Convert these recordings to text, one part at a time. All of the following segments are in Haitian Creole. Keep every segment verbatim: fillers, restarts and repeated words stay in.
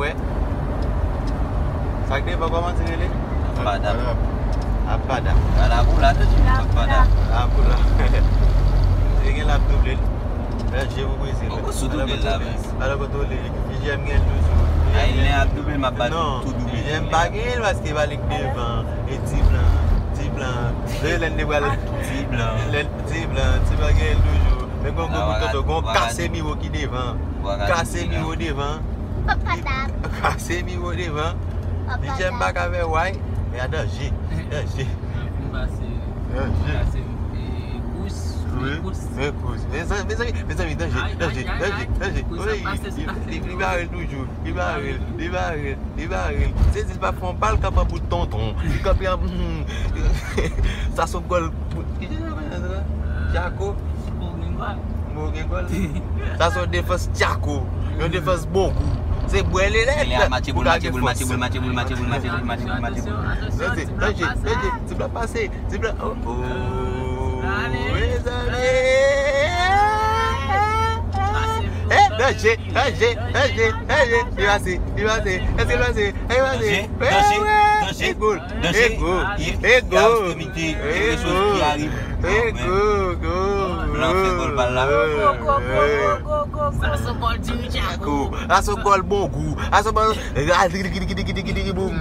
Wè. Sa k devan, kòman ti rele? Apada. Apada. Apada. Apada. Apada. Apada. E gen l ap double l. Danje pou Brezil. Poko sou double la, men. Alò kote w li? J M gen l toujou. Ay, lè ap double, m ap bat tou double. J M pa gen l paske pa li k devan. E ti blan, ti blan. Lè, lè n te pral. Ti blan. Lè, ti blan, ti blan gen l toujou. Men gon, gon, gon Casemiro ki devan. Casemiro devan. Casemiro devan. J M pa ka fè way. Men a danje. Danje. Danje. Wi, men kouz. Mezanmi, mezanmi, mezanmi, danje, danje, danje, danje. Wi, li, li bare l toujou. Li bare l, li bare l, li bare l. Se di l pa fè yon pa, l kanpe an bout tonton. Li kanpe an, hmm. Sa se yon gòl. Ki jan sa fè sa? Tchako. Mo gen gòl. Sa se yon defans Tchako. Yon defans bon gou. Se bwè li lè. Matche boul, matche boul, matche boul, matche boul, matche boul, matche boul, matche boul, matche boul. Danje, danje, danje. Ti blan pase. Ti blan. Oh, oh. Mezanmi. Eh, danje, danje, danje, danje. Li pase, li pase. Èske li pase? Li pase. Danje, danje, danje. E gòl. E gòl. E gòl. E gòl. E gòl. Blan fè gòl pa l la. Sa se gòl Jimmy Tchako. Sa se gòl bon gou. Sa se gòl. Boum.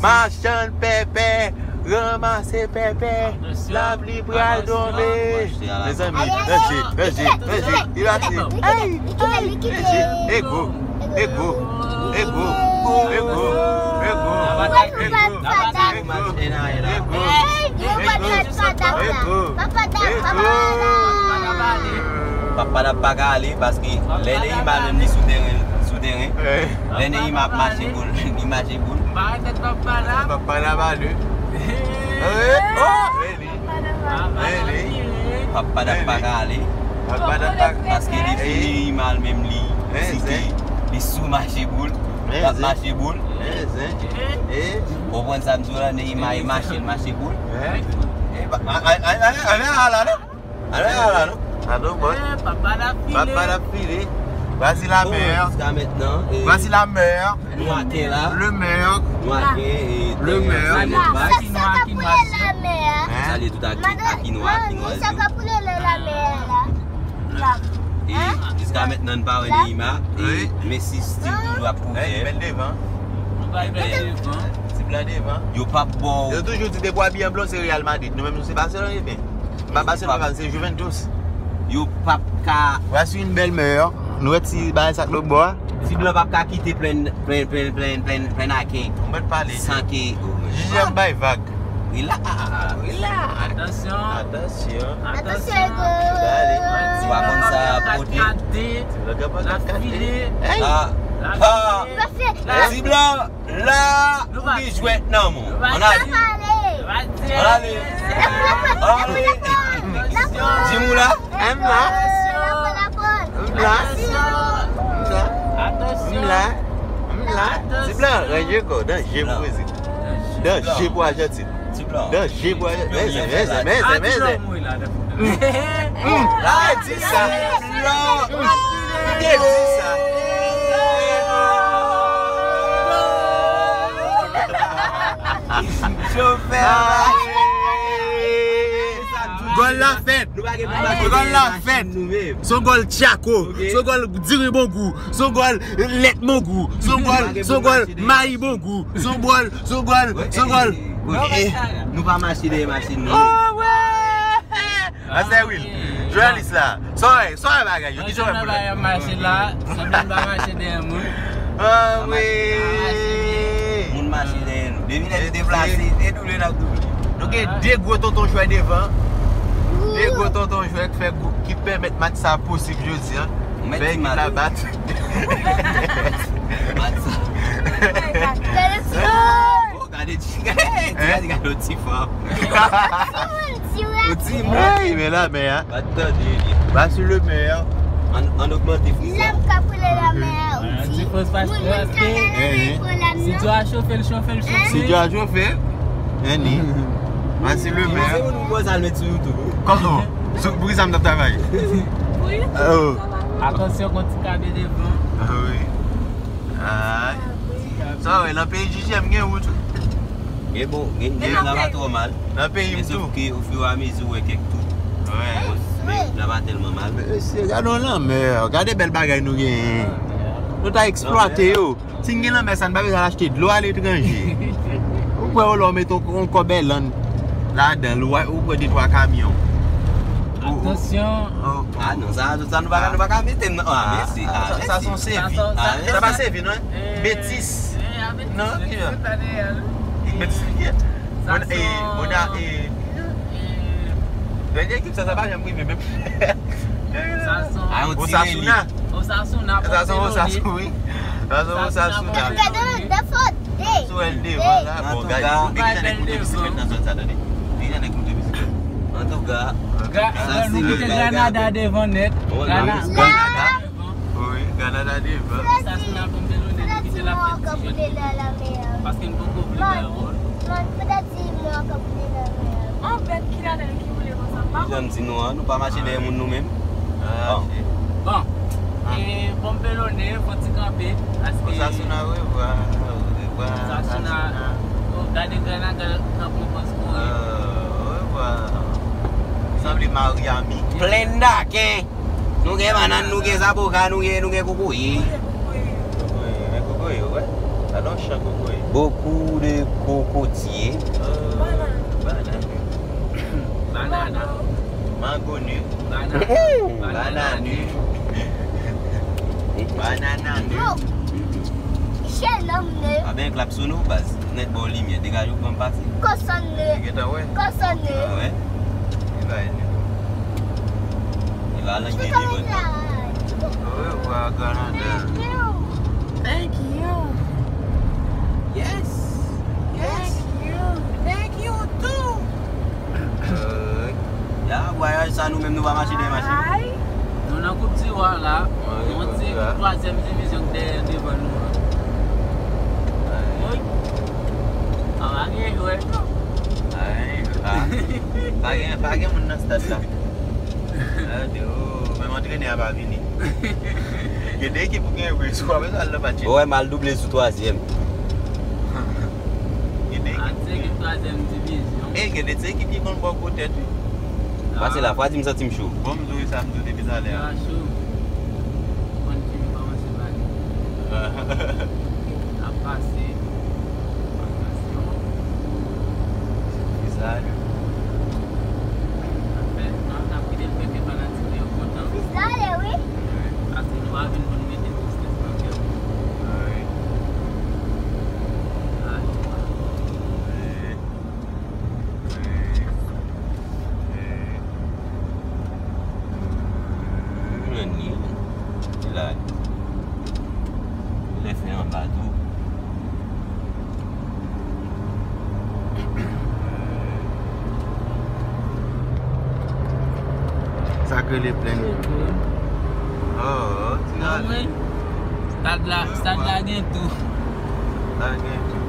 Machann pèpè. Ranmase pèpè. Lapli pral tonbe. Mezanmi, danje, danje, danje. Li pase. Ay, ay, danje. E gòl. E gòl. E gòl. E gòl. E gòl. E gòl. Papa pa ka ale paske lè Neymar menm li sou teren, sou teren. Lè Neymar ap mache boul, li mache boul. Papa pa ale. Papa pa ka ale. Paske depi Neymar menm li di ke li sou mache boul, l ap mache boul. Konprann sa m di w la, Neymar e mache, l mache boul. Ale la non. Ale la non. Papa la file. Voici la mer. Voici la mer. Nou aken la. Le mer. Nou aken, e, le mer. Sa, sa, sa ka pou lè la mer. Salye tout Aki, Aki nwa, Aki nwa. Sa ka pou lè la mer la. E jiska mentnan n pa wè Neymar. E Messi still toujou ap kouvè. Yo p ap ba w. Yo toujou di depi w abiye an blan se Real Madrid. Nou menm nou se Barcelone, ebyen. Pa Barcelona, se Juventus. Yo p ap ka. Voici une belle mer. Nou wè ti bagay sa k lòt bò a. Ti blan p ap ka kite plenn, plenn, plenn, plenn, plenn, plenn Aken. Ou mèt pale. San ke. Jije m bay vag. Rila, rila. Atansyon. Atansyon. Atansyon, Ego. Ou pa konn sa pote. Ti blan gen kat kat de. Ti blan gen kat kat de. Hey. Ah. Ti blan. La, ou gen jwèt nan men w. Ann ale. Ann ale. Ann ale. Jim ou la? M la. M la. M la. M la. M la. Ti blan, ranje kò w. Danje pou Brezil. Danje pou Ajantin. Danje pou Ajantin. Mezanmi, mezanmi, mezanmi, mezanmi. Mwen te di sa. Mwen te di sa. Chofè. Gòl la fèt. Gòl la fèt. Se yon gòl Tchako. Se yon gòl diri bon gou. Se yon gòl lèt bon gou. Se yon gòl, se yon gòl mayi bon gou. Se yon gòl, se yon gòl, se yon gòl. Nou pa mache dèyè machin nou. Pastè Will, jounalis la. Sa w wè, sa w wè bagay yo, ki jan w wè pou lè? Machin la, sanble m pa mache dèyè moun. Ah wi. Moun mache dèyè nou. Depi lè nou deplase, e double n ap double. Nou gen de gwo tonton jwè devan. De gwo tonton jwè ki fè gwo, ki pèmèt match sa posib jodi a. Fè ekip la bat. Match sa. Gade ti, gade ti, gade yon ti fanm. Yon ti moun. Ey, men la mè a. Pa t tande li. Ba sou le mè a. Ann, ann ogmante fri sa. Lè m ka pran la mè a, ou di. Moun, moun ka gade men pran la mè a. Studio a chofe, l chofe, l chofe. Studio a chofe. Anni. Ba sou le mè a. Se moun pou sa l met sou YouTube. Kòman? Sou, pou ki sa m t ap travay? Oh. Atansyon, gon ti kabe devan. Ah wi. Ah. Sa wè, nan peyi J J M gen wout wi. Gen bon, gen, gen, la pa twò mal. Nan peyi m tou. Men sòf ke ofiramezi ou wè kèk tou. Wè. Men la pa tèlman mal. Mesye, gade yon lanmè, gade bèl bagay nou genyen. Nou ta eksplwate yo. Si n gen lanmè sa, n pa bezwen al achte dlo aletranje. Ou kwè w la w met yon, yon kòbèlann ladan l, ou, ou pran de twa kamyon. Atansyon. Ah non, sa, sa nou pa ka, nou pa ka mete m nan. Ah, mèsi. Ah, sa, sa se yon sevi. Sa pa sevi, non? Betis. Non, ki jan? Betis li ye. Bon, eh, bon, eh, dènye ekip sa, sa pa janm rive menm. Sa se yon Osasuna. Osasuna, Osasuna, wi. Sa se yon Osasuna. Sou L devan la. Bon, gade, men ki jan nèg moute bisiklèt nan zòn sa, tande. Men ki jan nèg moute bisiklèt. Antouka, sa se nou koute Granada devan nèt. Granada. Wi, Granada devan. Sa se nan konte nou te kite la fè ti jèt. Paske n poko vle bay wòl. Yon bèt ki ladan ki boule konsa, m pa konn. Jan m di nou an, nou pa mache dèyè moun nou menm. Bon. Bon. E, bon, m pelone, fò ti kanpe, paske Osasuna, orevwa, orevwa, Osasuna. Oh, gade Granada k ap pran pòz kouri. Orevwa. Sanble Miami. Plèn Daken. Nou gen bannann, nou gen zaboka, nou gen, nou gen kokoye. Kokoye, men kokoye, wè. Sa nan chan kokoye. Beaucoup de cocotiers. Bannann. Banana. Mango nu. Banana. Banana nu. Banana nu. Shenanm nu. A ben, klap sou nou, baz. Nèt bò limyè, degaje w ban m pase. Kòsòn li. Gentan wè. Kòsòn li. Ah wè. Li va ede. Li va al nan vye devan. Orevwa, Granada. Thank you. Thank you. Yes. Yes. Thank you. Thank you too. Euh, ya, vwayaj sa nou menm nou pa mache dèyè machin. Ay. Nou nan Koup di Wa la. Wi, yon ti ekip twazyèm divizyon k dèyè devan nou an. Wi. A pa gen jwè. Ay, ah. Pa gen, pa gen moun nan stad la. Ade, oh, menm antrenè a pa vini. Gen de ekip ou gen vre, si w pa bezwen al nan match. Ou wè m al double sou twazyèm. Gen de ekip ou gen. Twazyèm divizyon. E gen de ti ekip ki konn ba w gwo tèt wi. Pase la, fwa di m santi m cho. Bon, m di w sa, m di w depi talè a. Sa cho. Konn fini kòmanse pale. Ap pase. Fis la ale. N ap fè, n ap, n ap kite l fè ke fanatik li yo kontan. Fis la ale, wi. Paske nou pa vin pou n mete tristès nan kè moun. Wi. Wi. Wi. Wi. Wi. Wi. Wi. Wi. Wi. Wi. Wi. Wi. Wi. Lè fen anba tou. Sa k rele plèn. Oh, ti gade. Stad la, stad la gen tou. Stad la gen tou.